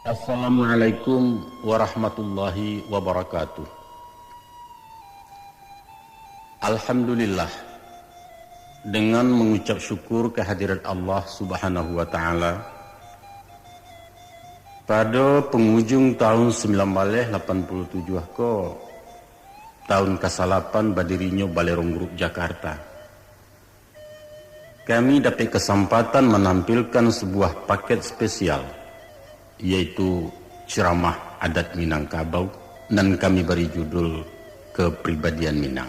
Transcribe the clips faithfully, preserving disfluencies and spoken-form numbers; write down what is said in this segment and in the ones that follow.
Assalamualaikum warahmatullahi wabarakatuh. Alhamdulillah, dengan mengucap syukur kehadirat Allah Subhanahu wa Ta'ala, pada pangujung tahun sambilan baleh lapan puluah tujuah ko, tahun kasalapan badirinyo Balerong Group Jakarta, kami dapek kasampatan manampilkan sabuah paket spesial, yaitu ceramah adat Minangkabau, nan kami bari judul Kepribadian Minang.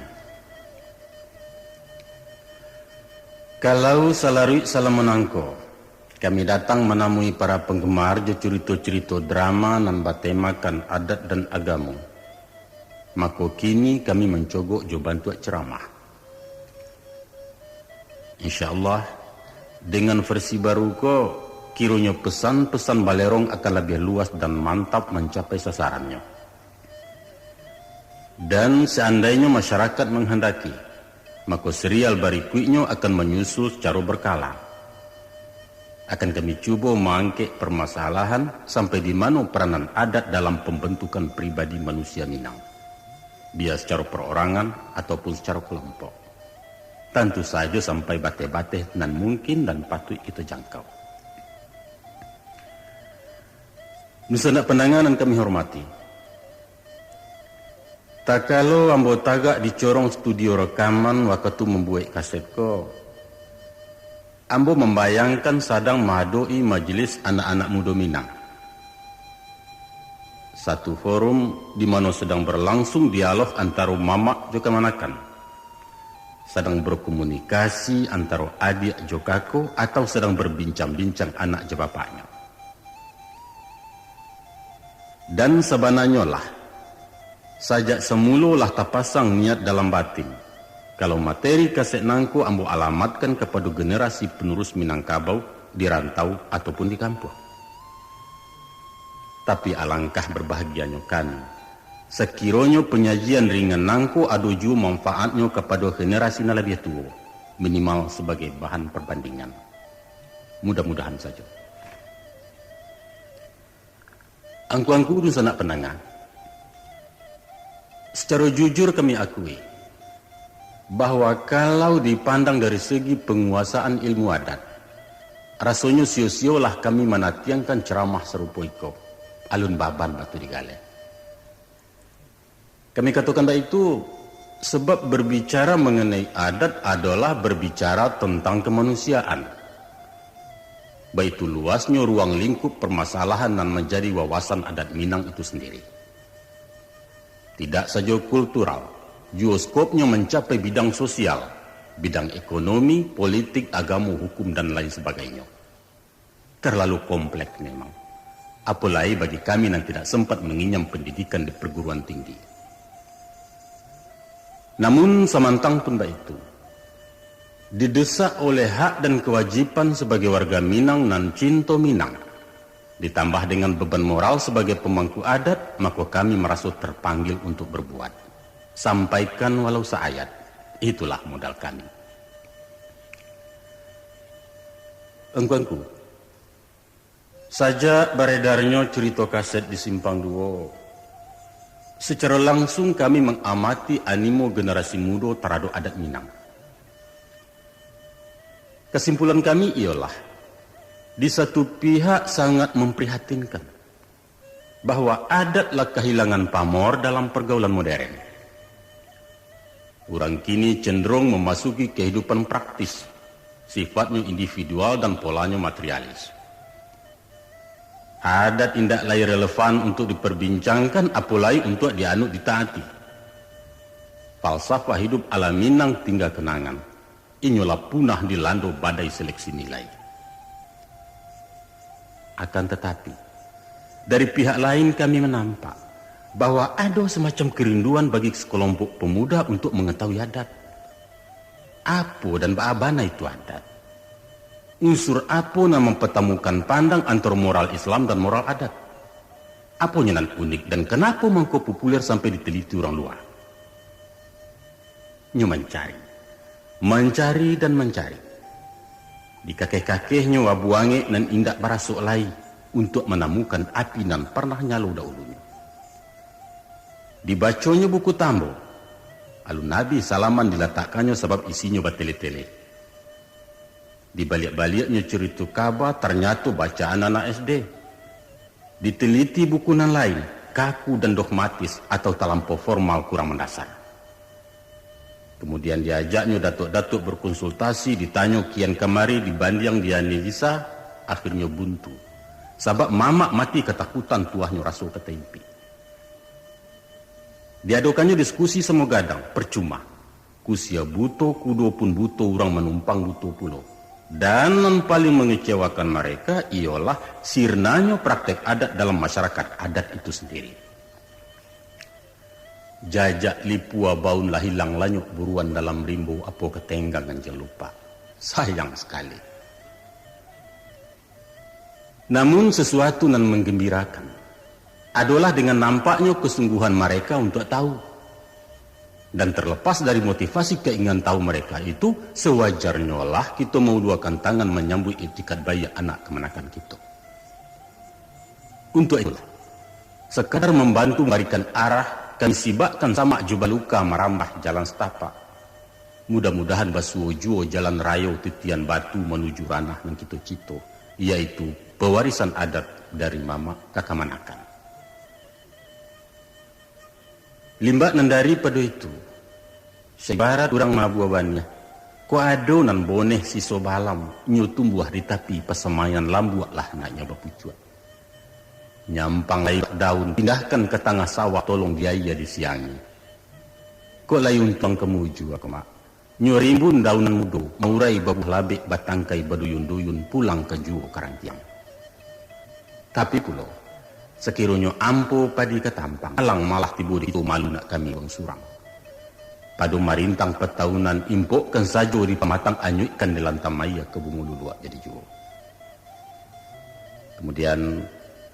Kalau salaruik salamo nangko, kami datang manamui para panggemar jo curito-curito drama nan batemakan adat dan agamo, mako kini kami mancogok jo bantuak ceramah. Insya Allah, dengan versi baru ko, kironyo pesan-pesan Balerong akan labiah luas dan mantap mancapai sasarannyo. Dan seandainyo masyarakat manghandaki, mako serial barikuiknyo akan manyusul sacaro berkala. Akan kami cubo maangkek permasalahan sampai di mano peranan adat dalam pambantukan pribadi manusia Minang, bia sacaro perorangan ataupun sacaro kelompok. Tantu sajo sampai bateh-bateh nan mungkin dan patuik kito jangkau. Dunsanak pandanga nan kami hormati, takalo ambo tagak di corong studio rekaman wakatu mambuek kaset ko, ambo mambayangkan sadang maadok-i majelis anak-anak mudo Minang. Satu forum di mano sadang berlangsung dialog antaro mamak jo kamanakan, sadang berkomunikasi antaro adiak jo kako, atau sadang berbincang-bincang anak jo bapaknyo. Dan sabananyo lah, sajak samulo lah tapasang niat dalam batin, kalau materi kaset nangko ambo alamatkan kapado generasi penerus Minangkabau di rantau ataupun di kampuang. Tapi alangkah berbahagianyo kami, sakironyo panyajian ringan nangko ado juo manfaatnyo kapado generasi nan labiah tuo, minimal sabagai bahan perbandingan. Mudah-mudahan sajo. Angku-angku dunsanak pandanga, sacaro jujur kami akui, bahwa kalau dipandang dari segi panguasaan ilmu adat, rasonyo sio-siolah kami manatiangkan ceramah sarupo iko, alun baban batu digaleh. Kami katokan baitu, sabab berbicara manganai adat adolah berbicara tantang kamanusiaan. Baitu luasnyo ruang lingkup parmasalahan nan manjadi wawasan adat Minang itu sandiri. Tidak sajo kultural, juo skopnyo mancapai bidang sosial, bidang ekonomi, politik, agamo, hukum, dan lain sabagainyo. Terlalu kompleks memang. Apo lai bagi kami nan tidak sempat manginyam pendidikan di perguruan tinggi. Namun, samantang pun baitu, didesak oleh hak dan kewajiban sabagai warga Minang nan cinto Minang, ditambah dengan beban moral sabagai pemangku adat, mako kami maraso terpanggil untuk berbuat. Sampaikan walau saayat, itulah modal kami. Angku-angku, sajak baredarnyo curito kaset di Simpang Duo, secara langsung kami mangamati animo generasi mudo taradok adat Minang. Kasimpulan kami iyolah, di satu pihak sangat memprihatinkan bahwa adat lah kahilangan pamor dalam pergaulan modern. Urang kini cenderung mamasuki kahidupan praktis, sifatnyo individual dan polanyo materialis. Adat indak lai relevan untuk diperbincangkan, apo lai untuak dianut ditaati. Falsafah hidup ala Minang tingga kenangan. Inyo lah punah dilando badai seleksi nilai. Akan tatapi, dari pihak lain kami manampak bahwa ado semacam kerinduan bagi sekelompok pemuda untuk mangatahui adat. Apo dan baa bana itu adat? Unsur apo nan mampatamukan pandang antaro moral Islam dan moral adat? Aponyo nan unik dan kanapo mangko populer sampai diteliti urang lua? Nyo mancari, mancari dan mancari. Di kakeh-kakehnyo abu angek nan indak barasok lai, untuak manamukan api nan parnah nyalo dahulunyo. Dibaconyo buku tambo, alun abih salaman dilatakkannyo sabab isinyo batele-tele. Dibaliak-baliaknyo curito kaba, tarnyato bacaan anak S D. Diteliti buku nan lain, kaku dan dogmatis atau talampau formal, kurang mandasar. Kamudian diajaknyo datuak-datuak berkonsultasi, ditanyo kian kamari, dibandiang, dianalisa, akhirnyo buntu. Sabab mamak mati katakutan, tuahnyo raso ka taimpik. Diadokannyo diskusi samo gadang, percuma. Kusia buto, kudo pun buto, urang manumpang buto pulo. Dan nan paling mangecewakan mareka iyolah sirnanyo praktek adat dalam masyarakat adat itu sendiri. Jajak lipua baun lah ilang lanyok buruan dalam rimbo, apo ka tenggang anjiang lupa. Sayang sakali. Namun, sesuatu nan manggambirakan adolah dengan nampaknyo kasungguahan mareka untuak tahu. Dan terlepas dari motivasi kainginan tahu mareka itu, sewajarnyolah kito mauduakan tangan manyambuik itikad baiak anak kamanakan kito. Untuak itulah, sakadar mambantu mambarikan arah, kami sibakkan samak jo baluka marambah jalan satapak. Mudah-mudahan basuo juo jalan rayo titian batu manuju ranah nan kito cito, yaitu pewarisan adat dari mamak ka kamanakan. Limbak nan daripado itu, saibarat urang mabuah baniah, kok ado nan boneh siso balam, nyo tumbuah di tapi pasamaian, lambuaklah naknyo bapucuak. Nyampang lai daun, pindahkan ka tangah sawah, tolong di aia disiangi. Kok lai untuang kamujua ko, Mak. Nyo rimbun daunan mudo, maurai babuah labek, batangkai baduyun-duyun, pulang ka juo ka rantiang. Tapi pulo, sakironyo ampo padi ka tampang, alang malah tibo di kito, malu nak kami urang surang. Pado marintang patahunan, impokkan sajo di pamatang, anyuikkan di lantam aia, ka bungo luluak jadi juo. Kamudian,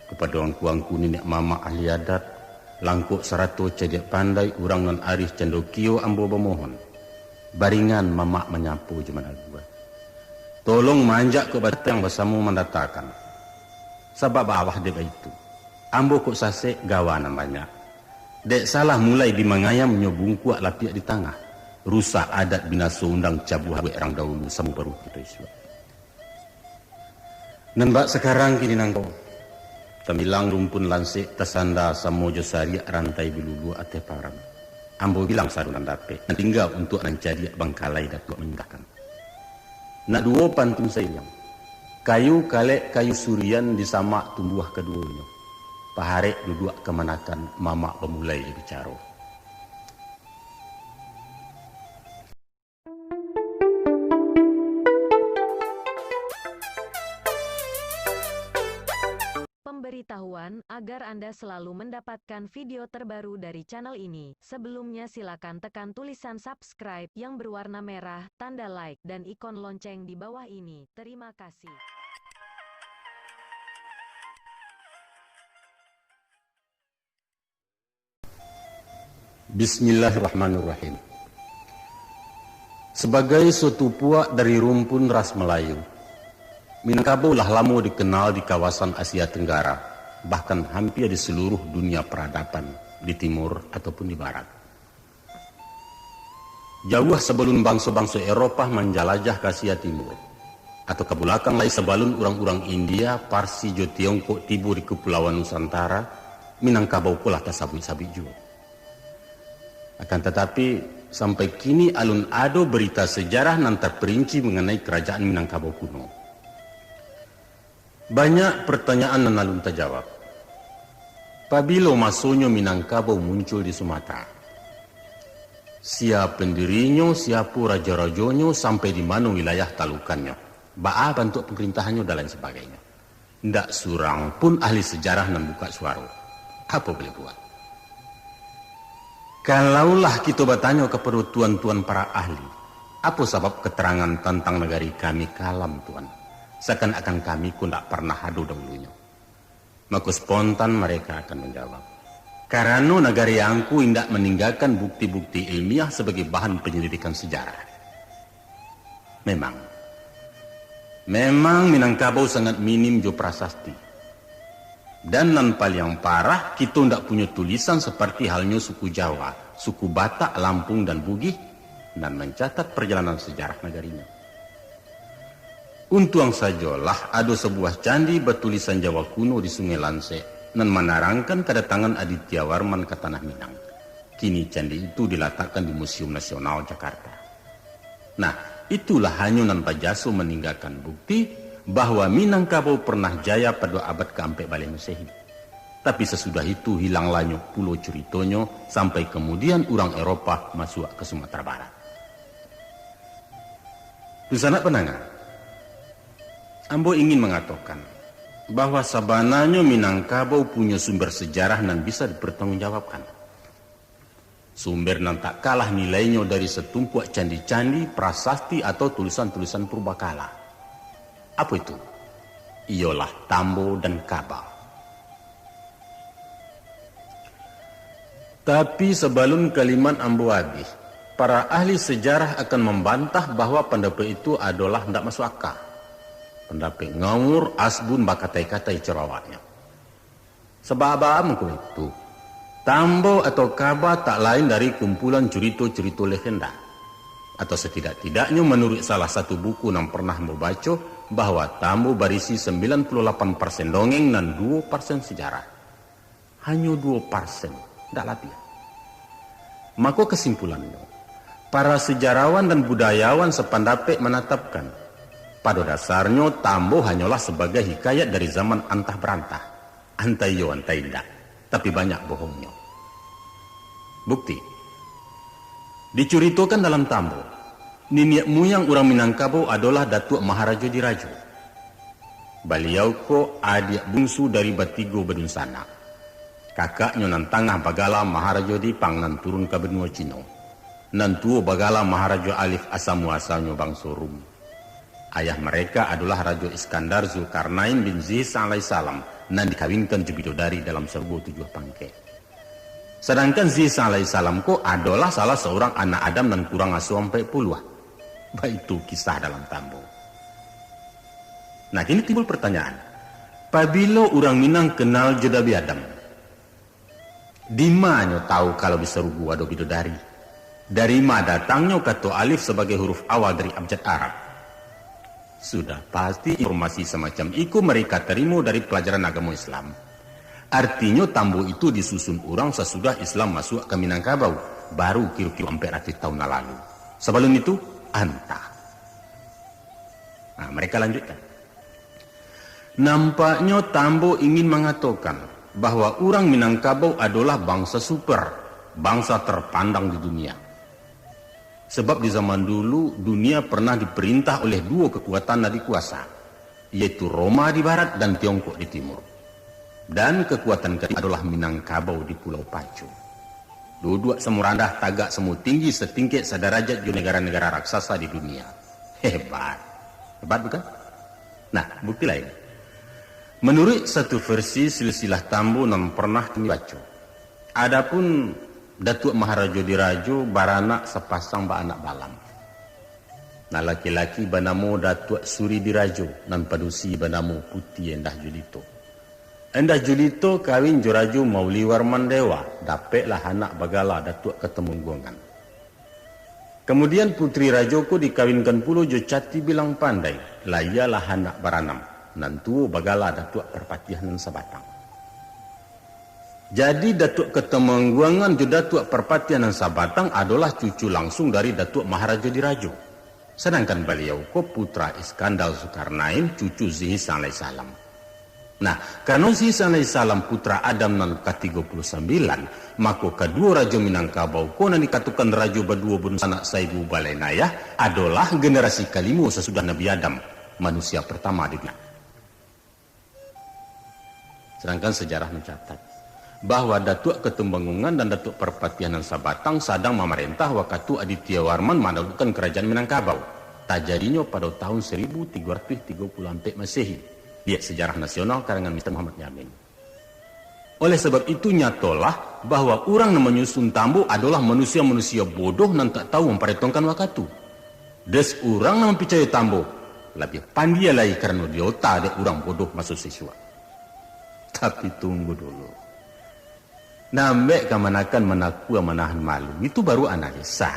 kapado angku-angku niniak mamak ahli adat, langkok sarato cadiak pandai, urang nan arih candokio, ambo bamohon, baringan mamak manyapo jo managuah. Tolong maanjak kok batang basamo mandatakan. Sabab baa dek baitu, ambo kok sasek gawa nan banyak. Dek salah mulai di mangayam, nyo bungkuak lapiak di tangah. Rusak adat, binaso undang, cabuah buek rang dahulu, samo baru kito isuak. Nan bak sakarang kini nangko, tambilang rumpun lansek, tasanda samo jo sariak rantai, baluluak ateh param. Ambo bilang sado nan dapek, nan tingga untuak nan cadiak, bangkalai datuak manyudahkan. Nak duo pantun sairiang. Kayu kalek, kayu surian, di samak tumbuah kaduonyo. Paharek duduak kamanakan, mamak bamulai bicaro. Pemberitahuan, agar Anda selalu mendapatkan video terbaru dari channel ini, sebelumnya silakan tekan tulisan subscribe yang berwarna merah, tanda like, dan ikon lonceng di bawah ini. Terima kasih. Bismillahirrahmanirrahim. Sabagai suatu puak dari rumpun ras Malayu, Minangkabau lah lamo dikenal di kawasan Asia Tenggara, bahkan hampia di saluruh dunia paradaban, di timur ataupun di barat. Jauah sabalun banso-banso Eropah manjalajah ka Asia Timur, atau ka bulakang lai sabalun urang-urang India, Parsi, jo Tiongkok tibo di Kapulauan Nusantara, Minangkabau ko lah tasabuik-sabuik juo. Akan tatapi, sampai kini alun ado barita sajarah nan taperinci manganai Karajaan Minangkabau kuno. Banyak partanyaan nan alun tajawab. Pabilo masonyo Minangkabau muncul di Sumatera? Sia pandirinyo, siapo rajo-rajonyo, sampai di mano wilayah talukannyo, baa bantuak pamarintahannyo, dan lain sabagainyo. Ndak surang pun ahli sajarah nan bukak suaro. Apo buliah buat? Kalaulah kito batanyo kapado tuan-tuan para ahli, apo sabab katerangan tantang nagari kami kalam, Tuan, sakan-akan kami ko ndak parnah ado dahulunyo? Mako, spontan mareka akan manjawab, karano nagari angku indak maninggakan bukti-bukti ilmiah sabagai bahan panyalidikan sajarah. Memang, memang Minangkabau sangat minim jo prasasti. Dan nan paliang parah, kito ndak punyo tulisan saparti halnyo suku Jawa, suku Batak, Lampung, dan Bugih, nan mancatat parjalanan sajarah nagarinyo. Untuang sajolah ado sabuah candi batulisan Jawa kuno di Sungai Lansek, nan manarangkan kadatangan Aditya Warman ka Tanah Minang. Kini candi itu dilatakkan di Museum Nasional Jakarta. Nah, itulah hanyo nan bajaso maninggakan bukti bahwa Minangkabau pernah jaya pado abad kaampek baleh Masehi. Tapi sasudah itu hilang lanyok pulo curitonyo, sampai kamudian urang Eropah masuak ka Sumatera Barat. Dunsanak pandanga, ambo ingin mangatokan bahwa sabananyo Minangkabau punyo sumber sajarah nan bisa dipartanggungjawabkan. Sumber nan tak kalah nilainyo dari satumpuak candi-candi, prasasti, atau tulisan-tulisan purbakala. Apo itu? Iyolah Tambo dan Kaba. Tapi sabalun kalimat ambo abih, para ahli sajarah akan mambantah bahwa pandapek itu adolah ndak masuk aka. Pandapek ngawur, asbun, bakatai-katai caro awaknyo. Sabab mangko itu, Tambo atau Kaba tak lain dari kumpulan curito-curito legenda. Atau satidak-tidaknyo manuruik salah satu buku nan pernah ambo baco, bahwa Tambo barisi sambilan puluah lapan persen dongeng nan duo persen sajarah. Hanyo duo persen, ndak labiah. Mako kasimpulannyo, para sejarawan dan budayawan sapandapek manatapkan, pado dasarnyo Tambo hanyolah sabagai hikayat dari zaman antah barantah, antah iyo antah indak, tapi banyak bohongnyo. Bukti, dicuritokan dalam Tambo, niniak muyang urang Minangkabau adolah Datuak Maharajo Dirajo. Baliau ko adiak bungsu dari batigo badunsanak. Kakaknyo nan tangah bagala Maharajo Dipang nan turun ka banua Cino. Nan tuo bagala Maharajo Alif asa muasalnyo bangso Rum. Ayah mereka adolah Rajo Iskandar Zulkarnain bin Zihsan alaihissalam nan dikawinkan jo bidodari dalam sarugo tujuah pangkek. Sadangkan Zihsan alaihissalam ko adolah salah saurang anak Adam nan kurang aso ampek puluah. Baitu kisah dalam Tambo. Nah, kini timbul pertanyaan, pabilo urang Minang kenal jo Nabi Adam? Dima nyo tahu kalau di sarugo ado bidodari? Dari ma datangnyo kato alif sabagai huruf awal dari abjad Arab? Sudah pasti informasi samacam iko mereka tarimo dari palajaran agamo Islam. Artinyo Tambo itu disusun urang sasudah Islam masuak ka Minangkabau, baru kiro-kiro ampek ratuih tahun nan lalu. Sabalun itu, antah. Nah, mereka lanjutkan. Nampaknyo Tambo ingin mangatokan bahwa urang Minangkabau adolah bangsa super, bangsa terpandang di dunia. Sebab di zaman dulu, dunia pernah diperintah oleh duo kekuatan nan dikuasa, yaitu Roma di barat dan Tiongkok di timur. Dan kekuatan katigo adolah Minangkabau di Pulau Pacu. Duduak samo randah, tagak samo tinggi, satingkek, sadarajat jo negara-negara raksasa di dunia. Hebat. Hebat, bukan? Nah, bukti lain. Manuruik satu versi silsilah Tambo nan pernah kami baco, adapun Datuak Maharajo Dirajo baranak sapasang baanak balam. Nan laki-laki banamo Datuak Suri Dirajo, nan padusi banamo Puti Endah Julito. Endah Julito kawin jo Rajo Mauliwarman Dewa, dapeklah anak bagala Datuak Katamungguangan. Kamudian, putri rajo ko dikawinkan pulo jo Cati Bilang Pandai, lah iyolah anak baranam, nan tuo bagala Datuak Parpatiah Nan Sabatang. Jadi, Datuak Katamungguangan jo Datuak Parpatiah Nan Sabatang adolah cucu langsung dari Datuak Maharajo Dirajo. Sadangkan baliau ko putra Iskandar Zulkarnain, cucu Zihis alaihissalam. Nah, karano Zihis alaihissalam putra Adam nan katigo puluah sambilan, mako kaduo rajo Minangkabau ko nan dikatokan rajo baduo badunsanak saibu balain ayah, adolah generasi kalimo sasudah Nabi Adam, manusia partama di dunia. Sadangkan sajarah mancatat bahwa Datuak Katumbangungan dan Datuak Parpatiah Nan Sabatang sadang mamarentah wakatu Aditya Warman manaklukkan Karajaan Minangkabau, tajadinyo pado tahun saribu tigo ratuih tigo puluah ampek Masehi, Liek Sejarah Nasional karangan Mister Muhammad Yamin. Oleh sabab itu, nyatolah bahwa urang nan manyusun Tambo adolah manusia-manusia bodoh nan tak tahu mamparhitungkan wakatu. Des urang nan mampicayo Tambo, labiah pandia lai karano diota dek urang bodoh maso sisuak. Tapi tunggu dulu. Nambek kamanakan manakua manahan malu, itu baru analisa.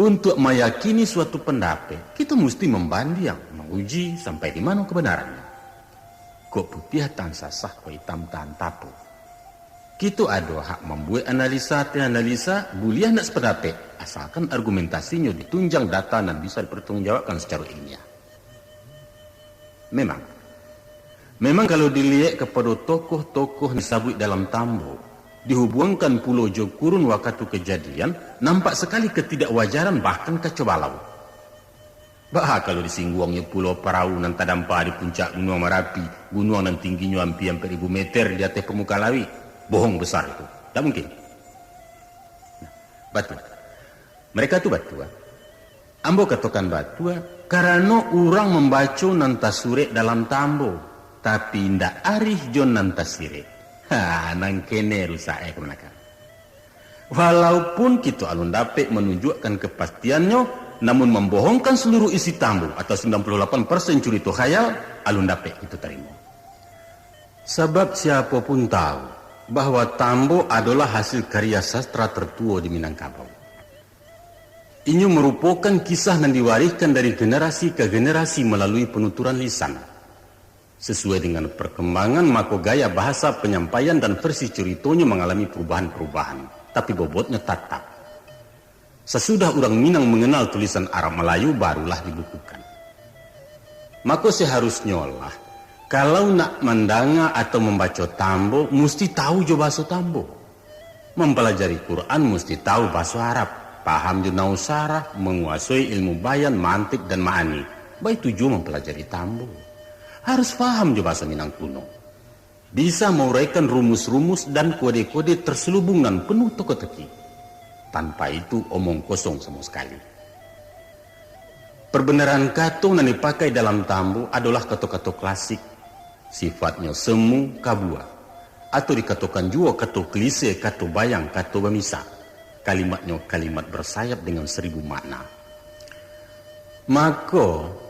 Untuk mayakini suatu pandapek, kito musti mambandiang, mauji sampai di mano kabanarannyo. Kok putiah tan sasah, kok itam tan tapo. Kito ado hak mambuek analisa ateh analisa, buliah ndak sapandapek, asalkan argumentasinyo ditunjang data nan bisa dipartanggungjawabkan sacaro ilmiah. Memang, memang kalau diliek kapado tokoh-tokoh nan disabuik dalam tambo, dihubuangkan pulo jo kurun wakatu kajadian, nampak sakali katidakwajaran bahkan kacau balau. Baa kalau disingguangnyo pulo parahu nan tadampa di puncak Gunuang Marapi, gunuang nan tingginyo ampia ampek ribu meter di ateh pamukaan lauik? Bohong besar itu. Ndak mungkin. Nah, batua. Mereka tu batua. Ambo katokan batua, karano urang mambaco nan tasurek dalam tambo, tapi indak arih jo nan tasirek. Ha, nan kene rusak, eh, kamanakan. Walaupun kito alun dapek manunjuakkan kapastiannyo, namun mambohongkan saluruh isi tambo atau sambilan puluh lapan persen curito khayal, alun dapek kito tarimo. Sabab siapo pun tahu bahwa tambo adolah hasil karya sastra tertuo di Minangkabau. Inyo marupokan kisah nan diwarihkan dari generasi ka generasi malalui panuturan lisan. Sasuai dengan parkambangan, mako gaya bahasa, panyampaian, dan versi curitonyo mangalami parubahan-parubahan, tapi bobotnyo tatap. Sasudah urang Minang manganal tulisan Arab Malayu, barulah dibukukan. Mako, saharusnyolah, kalau nak mandanga atau mambaco tambo, musti tahu jo bahaso tambo. Mampalajari Quran musti tahu bahaso Arab, paham jo nahwu sarah, manguasoi ilmu bayan, mantik, dan ma'ani. Baitu juo mampalajari tambo. Harus paham jo bahaso Minang kuno. Bisa mauraikan rumus-rumus dan kode-kode terselubung nan penuh teka-teki. Tanpa itu, omong kosong samo sakali. Parbanaran kato nan dipakai dalam tambo adolah kato-kato klasik, sifatnyo semu, kabua, atau dikatokan juo kato klise, kato bayang, kato bamisa. Kalimatnyo kalimat bersayap dengan seribu makna. Mako,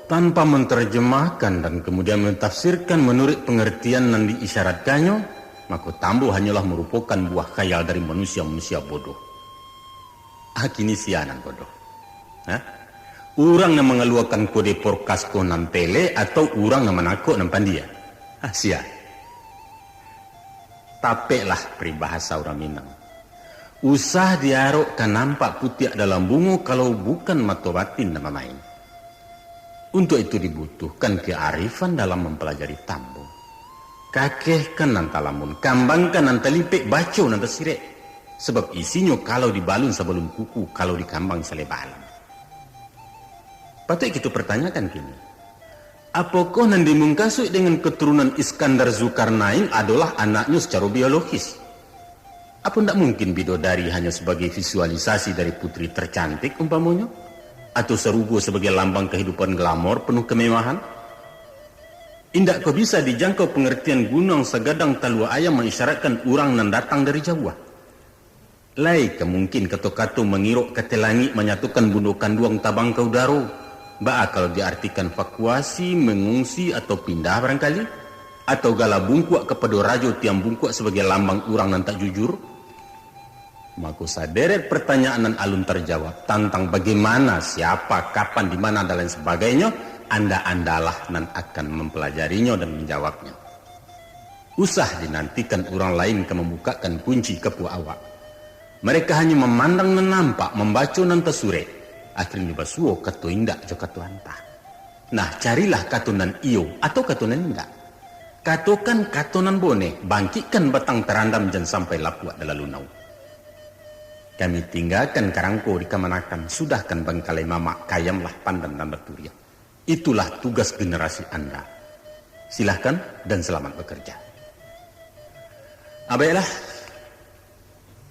tanpa menterjemahkan dan kemudian mentafsirkan manuruik pengertian nan diisyaratkannyo, mako tambo hanyolah marupokan buah khayal dari manusia-manusia bodoh. Ah, kini sia nan bodoh? Hah? Urang nan mangaluakan kode porkas ko nan telek, atau urang nan manakok nan pandia? Ah, sia? Tapeklah paribahasa urang Minang. Usah diarok ka nampak putiak dalam bungo, kalau bukan mato batin nan bamain. Untuak itu dibutuhkan kearifan dalam mampalajari tambo. Kakehkan nan talamun, kambangkan nan talipek, baco nan tasirek. Sabab isinyo kalau dibalun sabalun kuku, kalau dikambang saleba alam. Patuik kito partanyakan kini, apokoh nan dimungkasuik dengan katurunan Iskandar Zulkarnain adolah anaknyo sacaro biologis? Apo ndak mungkin bidodari hanyo sabagai visualisasi dari putri tercantik, umpamonyo? Atau sarugo sabagai lambang kahidupan glamor penuh kemewahan? Indak ko bisa dijangkau pangartian gunuang sagadang talua ayam mangisyaratkan urang nan datang dari jauah? Lai ka mungkin kato-kato mangirok ka ateh langik manyatukan bundo kanduang tabang ka udaro? Baa kalau diartikan vakuasi, mangungsi, atau pindah barangkali? Atau gala bungkuak kapado rajo tiang bungkuak sabagai lambang urang nan tak jujur? Mako, saderet partanyaan nan alun tarjawab tantang bagaimana, siapa, kapan, di mana, dan lain sabagainyo, anda-andalah nan akan mampalajarinyo dan manjawabnyo. Usah dinantikan urang lain ka mambukakan kunci kapuak awak. Mereka hanyo mamandang nan nampak, mambaco nan tasurek. Akhirnyo basuo kato indak jo kato antah. Nah, carilah kato nan iyo atau kato nan indak. Katokan kato nan boneh, bangkikkan batang tarandam, jan sampai lapuak dalalu nau. Kami tinggakan karangko di kamanakan, sudahkan bangkalai mamak, kayamlah pandan nan baturiak. Itulah tugas generasi anda. Silahkan dan selamat bekerja. Ah, baiklah.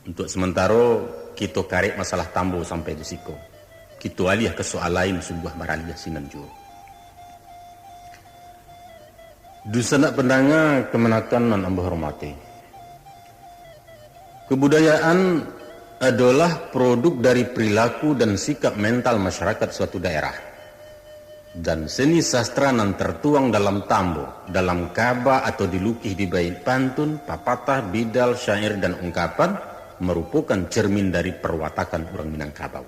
Untuak samantaro, kito karek masalah tambo sampai di siko. Kito aliah ka soal lain, sungguah baraliah sinan juo. Dunsanak pandanga kamanakan nan ambo hormati. Kabudayaan adolah produk dari perilaku dan sikap mental masyarakat suatu daerah. Dan seni sastra nan tertuang dalam tambo, dalam kaba atau dilukih di bait pantun, papatah, bidal, syair, dan ungkapan, marupokan cermin dari perwatakan urang Minangkabau.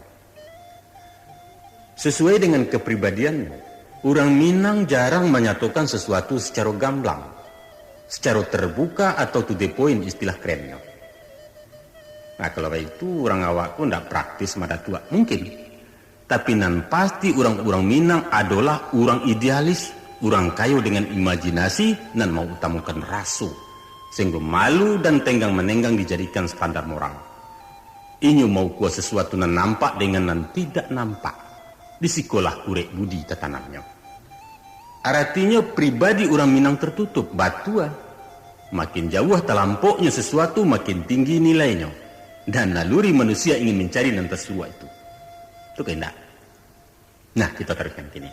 Sesuai dengan kepribadianmu, urang Minang jarang manyatokan sesuatu secaro gamblang, secaro terbuka atau to the point istilah kerennyo. Nah, kalau baitu, urang awak ko ndak praktis madatuak. Mungkin. Tapi nan pasti, urang-urang Minang adolah urang idealis, urang kayo dengan imajinasi nan mautamokan raso, sehinggo malu dan tenggang-manenggang dijadikan standar moral. Inyo maukua sasuatu nan nampak dengan nan tidak nampak. Di sikolah urek budi tatanamnyo. Aratinyo, pribadi urang Minang tertutup, batua. Makin jauah talampoknyo sasuatu, makin tinggi nilainyo. Dan naluri manusia ingin mencari nan tasuruak itu. Tu ka indak? Nah, kita teruskan kini.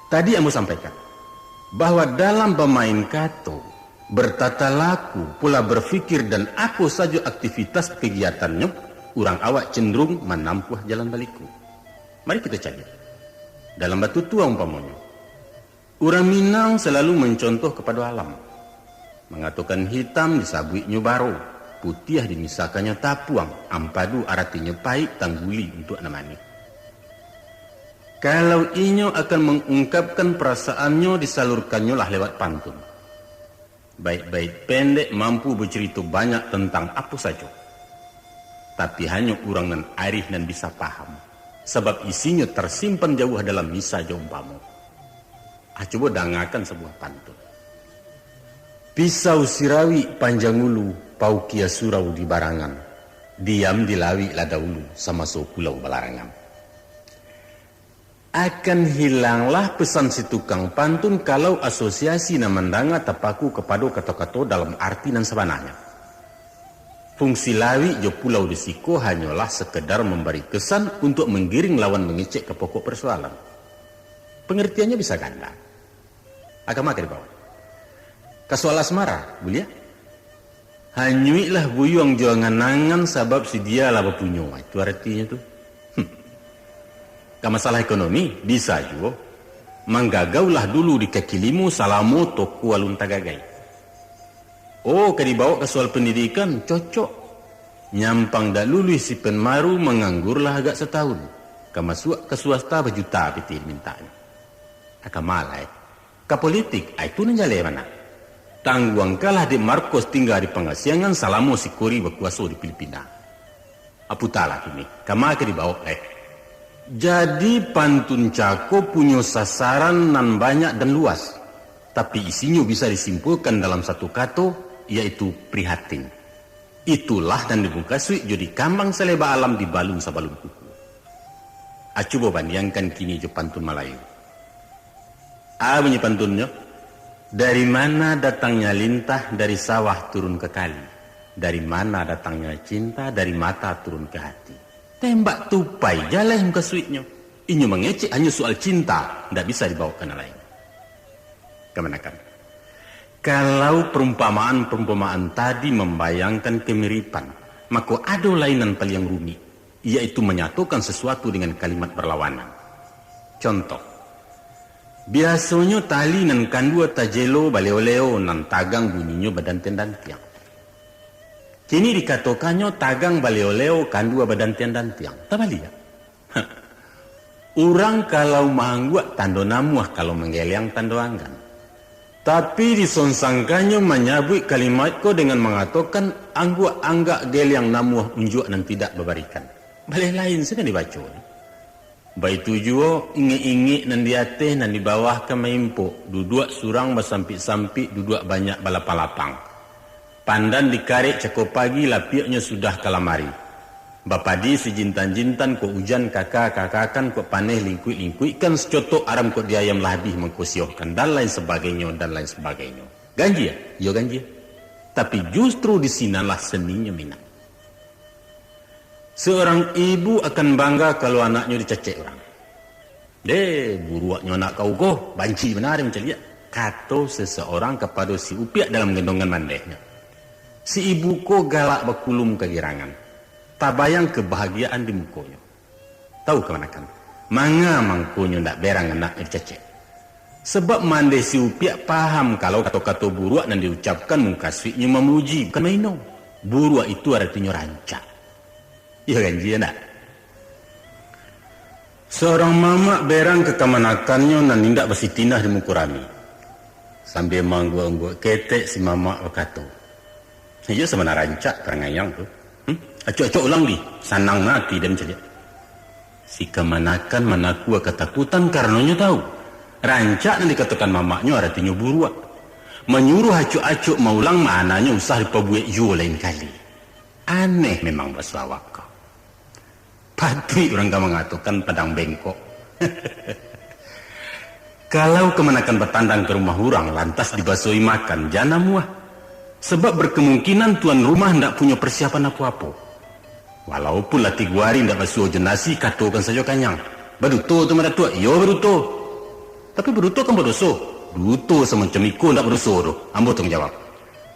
Tadi ambo sampaikan, bahwa dalam bamain kato, bertata laku, pola berpikir, dan apo sajo aktivitas kegiatannyo, urang awak cenderung manampuah jalan baliku. Mari kita caliak. Dalam batutua umpamonyo, urang Minang salalu mancontoh kapado alam. Mangatokan hitam disabuiknyo baro, putiah dimisakannyo tapuang, ampadu aratinyo paik, tangguli untuak nan manih. Kalau inyo akan mangungkapkan perasaannyo, disalurkannyolah lewat pantun. Bait-bait pendek mampu bacarito banyak tantang apo sajo, tapi hanyo urang nan arih nan bisa paham, sabab isinyo tarsimpan jauah dalam misa jo umpamo. Ah, cubo dangakan sabuah pantun. Pisau sirawik panjang ulu, paukia surau di barangan. Diam di lawik lah daulu, samaso pulau balarangan. Akan hilanglah pesan si tukang pantun kalau asosiasi nan mandanga tapaku kapado kato-kato dalam arti nan sabananyo. Fungsi lawik jo pulau di siko hanyolah sekedar mambari kesan untuak manggiring lawan mangecek ka pokok persoalan. Pangartiannyo bisa ganda. Agama ka dibawa. Ka soal asmara, buliah? Hanyuiklah buyuang jo angan-angan, sabab si dia lah bapunyo. Itu aratinyo tu. Hmm. Ka masalah ekonomi, bisa juo. Manggagaulah dulu di kaki limo, salamo toko alun tagagai. Oh, ka dibawa ka soal pendidikan, cocok. Nyampang dak luluih si Pen Maru, manganggurlah agak satahun. Ka masuak ka swasta, bajuta pitih dimintaknyo. Agama lai. Ka politik, ai tu nan jaleh bana. Tangguangkanlah dek Marcos tingga di Pangasiangan salamo si Kori bakuaso di Filipina. Aputalah kini, kama ka dibaok lai. Jadi, pantun cako punyo sasaran nan banyak dan luas, tapi isinyo bisa disimpulkan dalam satu kato, yaitu prihatin. Itulah nan dimukasuik jo dikambang saleba alam dibalun sabalun kuku. A, cubo bandiangkan kini jo pantun Malayu. A bunyi pantunnyo, dari mana datangnya lintah, dari sawah turun ke kali. Dari mana datangnya cinta, dari mata turun ke hati. Tembak tupai, jaleh mukasuiknyo. Inyo mangecek hanyo soal cinta, ndak bisa dibaok ka nan lain. Kamanakan. Kalau perumpamaan-perumpamaan tadi mambayangkan kemiripan, mako ado lai nan paliang rumik, yaitu manyatokan sasuatu dengan kalimat barlawanan. Contoh, biasonyo tali nan kandua tajelo baleo-leo nan tagang bunyinyo badantiang-dantiang. Kini dikatokannyo tagang baleo-leo kandua badantiang-dantiang. Tabaliak. Urang kalau maangguak tando namuah, kalau manggeliang tando anggan. Tapi disonsangkannyo manyabuik kalimat ko dengan mangatokan angguak anggak geliang namuah unjuak nan tidak babarikan. Baleh lain sajo dibaco. Baitu juo ingek-ingek nan di ateh, nan di bawah ka maimpok, duduak surang basampik-sampik, duduak banyak balapang-lapang. Pandan dikarek cako pagi, lapiaknyo sudah ka lamari. Bapadi sijintan-jintan, kok ujan kaka-kakakan, kok paneh lingkuik-lingkuikkan, sacotok aram kok di ayam lah abih mangkosiohkan, dan lain sabagainyo, dan lain sabagainyo. Ganjia? Iyo ganjia. Tapi justru di sinanlah seninyo Minang. Seorang ibu akan bangga kalau anaknyo dicacek urang. "Deh, buruaknyo anak kau ko, banci bana dek mancaliak," kato seseorang kapado si Upiak dalam gendongan mandehnyo. Si ibu ko galak bakulum kagirangan. Tabayang kebahagiaan di mukonyo. Tahu kamanakan? Manga mangkonyo ndak berang anak dicacek? Sabab mandeh si Upiak paham kalau kato-kato buruak nan diucapkan mukasuiknyo mamuji, bukan maino. Buruak itu aratinyo rancak. Iyo kan, Ji, ndak? Surang mamak berang ka kamanakannyo nan indak basitinah di muko rami. Sambia maangguak-angguak ketek, si mamak bakato, "Iyo, sabana rancak parangai ang tu. Hmm? Acok-acok ulang di, sanang na ati den caliak." Si kamanakan manakua katakutan karano nyo tahu, rancak nan dikatokan mamaknyo aratinyo buruak. Manyuruah acok-acok maulang, maananyo usah dipabuek juo lain kali. Aneh memang baso awak ko. Patuik urang ka mangatokan padang bengkok. Kalau kamanakan batandang ka rumah urang, lantas dibasoi makan, jan namuah. Sabab berkemungkinan tuan rumah ndak punyo persiapan apo-apo. Walaupun lah tigo ari ndak basuo jo nasi, katokan sajo kanyang. Baduto tu mah Datuak, iyo baduto. Tapi baduto kan badoso. Duto samacam iko ndak badoso doh, ambo tangguang jawab.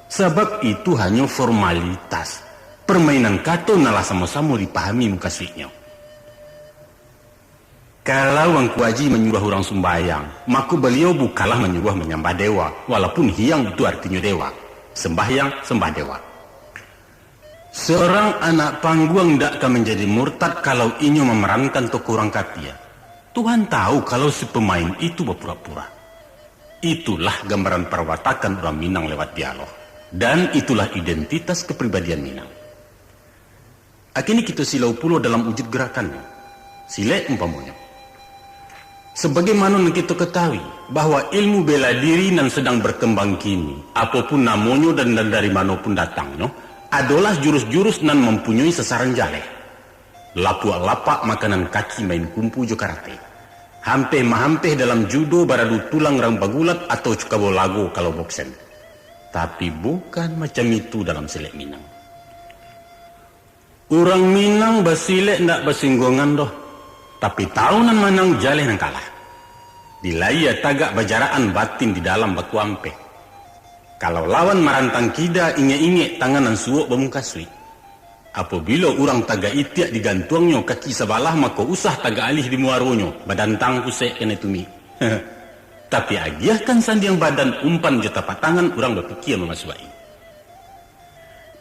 Sabab itu hanyo formalitas. Permainan kato nan lah samo-samo dipahami mukasuiknyo. Kalau Angku Aji manyuruah urang sumbayang, mako baliau bukanlah manyuruah manyambah dewa, walaupun hiang itu artinyo dewa. Sembahyang, sembah dewa. Seorang anak pangguang ndak ka manjadi murtad kalau inyo mamarankan tokoh urang kafir. Tuhan tahu kalau si pamain itu bapura-pura. Itulah gambaran parwatakan urang Minang lewat dialog. Dan itulah identitas kapribadian Minang. Akini kito silau pulo dalam wujud gerakannyo. Silek umpamonyo. Sabagaimano nan kito katahui, bahwa ilmu bela diri nan sadang barkambang kini, apo pun namonyo dan, dan dari mano pun datangnyo, adolah jurus-jurus nan mampunyoi sasaran jaleh. Lapuak-lapak makanan kaki main kumpu jo karate. Hampeh-mahampeh dalam judo baradu tulang rang bagulat atau cukabo lago kalau boksen. Tapi bukan macam itu dalam silek Minang. Urang Minang basilek ndak basingguangan doh, tapi tahu nan manang jaleh nan kalah. Di layie tagak bajarakan, batin di dalam bakuampeh. Kalau lawan marantang kida, ingek-ingek tangan nan suok bamukasuik. Apabilo urang tagak itiak digantuangnyo kaki sabalah, mako usah tagak alih di muaronyo, badantang pusek kanai tumik. Tapi agiahkan sandiang badan, umpan jo tapak tangan, urang bapikia mamasuaki.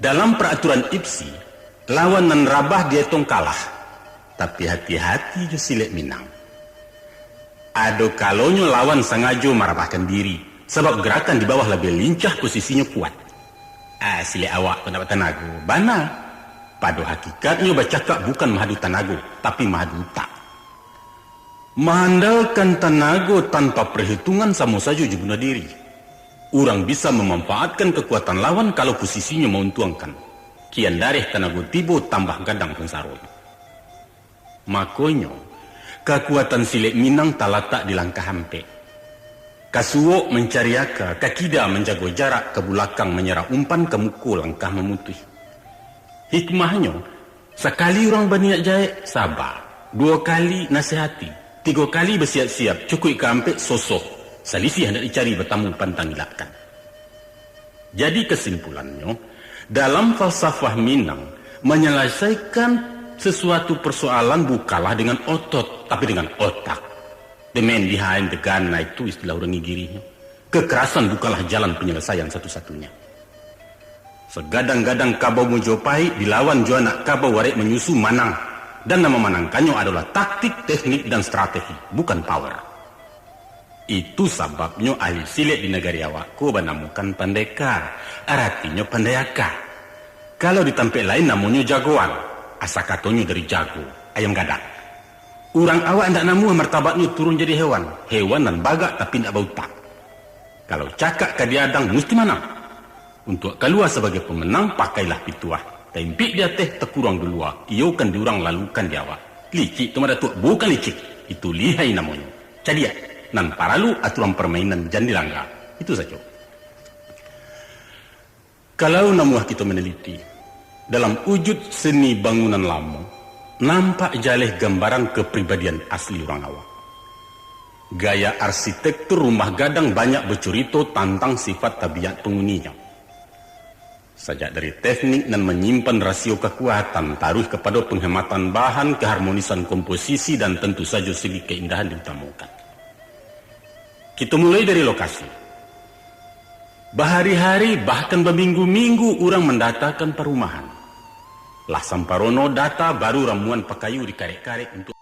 Dalam paraturan ipsi, lawan nan rabah dietong kalah. Tapi hati-hati jo silek Minang. Ado kalonyo lawan sangajo marabahkan diri, sabab garakan di bawah labiah lincah, posisinyo kuat. Ah, silek awak ko ndak batanago, bana. Pado hakikatnyo bacakak bukan mahadu tanago, tapi mahadu utak. Maandalkan tanago tanpa parhitungan samo sajo jo bunuah diri. Urang bisa mamanfaatkan kakuatan lawan kalau posisinyo mauntuangkan. Kian dareh tanago tibo, tambah gadang sansaronyo. Makonyo, kakuatan silek Minang talatak di langkah ampek. Ka suok mancari aka, ka kida manjago jarak, ka bulakang manyarah umpan, ka muko langkah mamutuih. Hikmahnyo, sakali urang baniat jahek, saba. Duo kali nasihati. Tigo kali basiap-siap, cukuik ka ampek sosoh. Salisiah ndak dicari, batamu pantang ilakkan. Jadi kasimpulannyo, dalam falsafah Minang, manyalasaikan sasuatu parsoalan bukanlah dengan otot, tapi dengan otak. The man behind the gun, nah itu istilah urang Inggirihnyo. Kekerasan bukanlah jalan penyelesaian satu-satunya. Sagadang-gadang kabau Majapahit dilawan jo anak kabau arek manyusu, manang. Dan nan mamanangkannyo adolah taktik, teknik, dan strategi, bukan power. Itu sababnyo ahli silek di nagari awak ko banamokan pandeka, aratinyo pandai aka. Kalau di tampek lain namonyo jagoan, asa katonyo dari jago, ayam gadang. Urang awak indak namuah martabatnyo turun jadi hewan, hewan nan bagak tapi indak bautak. Kalau cakak ka diadang, musti manang. Untuak kalua sabagai pamenang, pakailah pituah. Taimpik di ateh, takuruang di lua, iyo kan di urang, lalu kan di awak. Licik tu mah Datuak, bukan licik. Itu lihai namonyo. Cadiak, nan paralu aturan parmainan jan dilangga. Itu sajo. Kalau namuah kito manaliti, dalam wujud seni bangunan lamo, nampak jaleh gambaran kapribadian asli urang awak. Gaya arsitektur rumah gadang banyak bacurito tantang sifat tabiat panguninyo. Sajak dari teknik nan manyimpan rasio kakuatan, taruih kapado penghematan bahan, keharmonisan komposisi, dan tentu sajo segi keindahan diutamakan. Kito mulai dari lokasi. Bahari-hari, bahkan baminggu-minggu urang mandatakan parumahan. Lah samparono data, baru ramuan pakayu dikarek-karek untuak